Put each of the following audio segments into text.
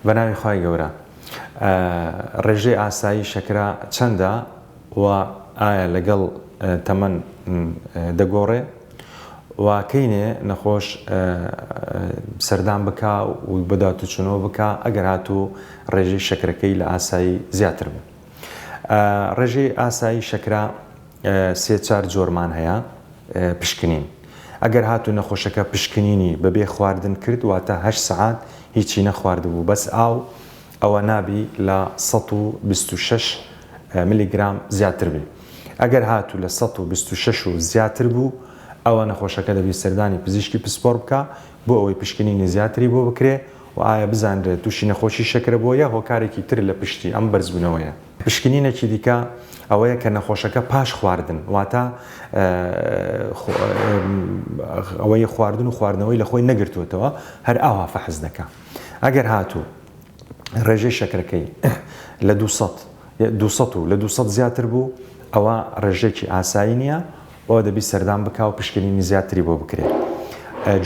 بەناوی خوای گەورە ڕێژەی ئاسایی شەکرە چەندە و ئایا لەگەڵ تەمەن دەگۆڕێ و کەینێ نەخۆش سەردان بکا و بەدواتوچونەوە بکا ئەگەر هاتوو ڕێژەی شەکرەکەی لە ئاسایی زیاتر بوو ڕێژەی ئاسایی شەکرە سێ چار جۆرمان هەیە پشکنین ئەگەر هاتوو نەخۆشەکە پشکنینی بەبێ خواردن کرد واتە هەشت سەعات هیچی نەخواردبوو بەس ئاو ئەوە نابی لە 126 ملیگرام زیاتر بی ئەگەر هاتوو لە 126 و زیاتر بوو ئەوە نەخۆشەکە دەبی سەردانی پزیشکی پسپۆر بکا بۆ ئەوەی پشکنینی زیاتری بۆ بکرێ و ئایا بزانرێت تووشی نەخۆشی شەکرە بووە یا هۆکارێکی تر لە پشتی ئەم بەرزبوونەوەیە. پشکنینێکی دیکە ئەوەیە کە نەخۆشەکە پاش خواردن واتە ئەوەی خواردن و خواردنەوەی لە خۆی نەگرتووەتەوە هەر ئاوا فەحس دەکا ئەگەر هاتوو ڕێژەی شەکرەکەی لە 200 200 و لە 200 زیاتر بوو ئەوە ڕێژەیەکی ئاسایی نییە و دەبی سەردان بکا و پشکنینی زیاتری بۆ بکرێت.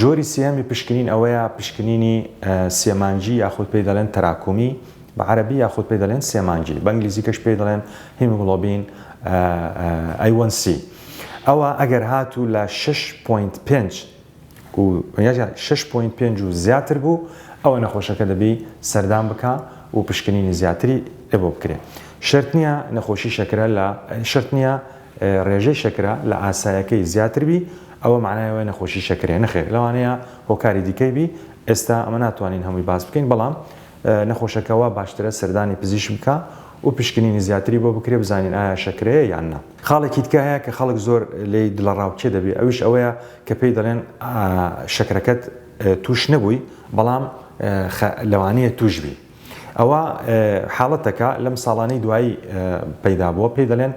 جۆری سێیەمی پشکنین ئەوەیە پشکنینی سێ مانگی یاخود پێی دەڵێن تەراکومی بە عەرەبی یاخود پێی دەڵێن سێ مانگی بە ئینگلیزیکەش پێی دەڵێن هیمۆگڵۆبین A1C ئەوە ئەگەر هاتوو لە 6.5 و 6.5 و زیاتر بوو ئەوە نەخۆشەکە دەبی سەردان بکا و پشکنینی زیاتری لێ بۆ بکرێ شەرت نییە نەخۆشی شەکرە لە شەرت نییە ڕێژەی شەکرە لە ئاسایەکەی زیاتر بی ئەوە مەعنای ئەوەیە نەخۆشی شەکرەیە نەخێر لەوانەیە هۆکاری دیکەی بی ئێستا ئەمە ناتوانین هەمووی باس بکەین بەڵام نەخۆشەکە وا باشترە سەردانی پزیشک بکا و پشکنینی زیاتری بۆ بکرێ بزانین ئایا شەکرەیە یان نا. خاڵێکی دیکە هەیە کە خەڵک زۆر لێی دڵەڕاوکێ دەبێ ئەویش ئەوەیە کە پێی دەڵێن شەکرەکەت تووش نەبووی بەڵام لەوانەیە تووش بی. ئەوە حاڵەتەکە لەم ساڵانەی دوایی پەیدا بووە پێی دەڵێن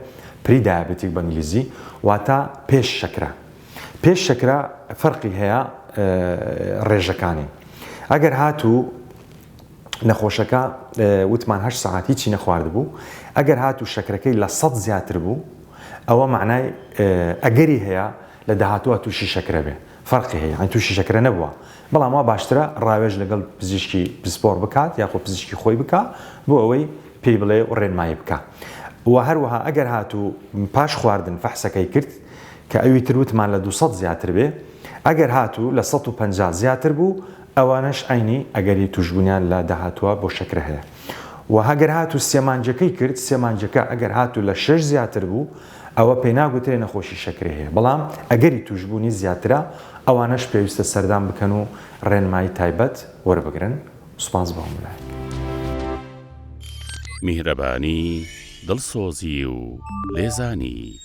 prediabetic بە ئینگلیزی واتە پێش شەکرە. پێش شەکرە فەرقی هەیە ڕێژەکانی. ئەگەر هاتوو نەخۆشەکە وتمان هەشت سەعات هیچی نەخواردبوو ئەگەر هاتوو شەکرەکەی لە سەد زیاتر بوو ئەوە معنای ئەگەری هەیە لە داهاتووە تووشی شەکرە بێ فەرقی هەیە یانی تووشی شەکرە نەبووە بەڵام وا باشترە ڕاوێژ لەگەڵ پزیشکی پسپۆر بکات یاخۆ پزیشکی خۆی بکا بۆ ئەوەی پێی بڵێ و ڕێنمایی بکا و هەروەها ئەگەر هاتوو پاش خواردن فەحسەکەی کرد کە ئەوی تر وتمان لە 200 زیاتر بێ ئەگەر هاتوو لە 150 زیاتر بوو ئەوانەش عەینی ئەگەری توشبونیان لە داهاتوە بۆ شەکرە هەیە وە هەگەر هاتوو سێ مانگەکەی کرد سێ مانگەکە ئەگەر هاتوو لە شەش زیاتر بوو ئەوە پێناگوترێ نەخۆشی شەکرەی هەیە بەڵام ئەگەری توشبونی زیاترە ئەوانەش پێویستە سەردان بکەن و ڕێنمایی تایبەت وەربگرن سوپاس بۆ هەموو لایەک. میهرەبانی، دڵسۆزی و لێزانی.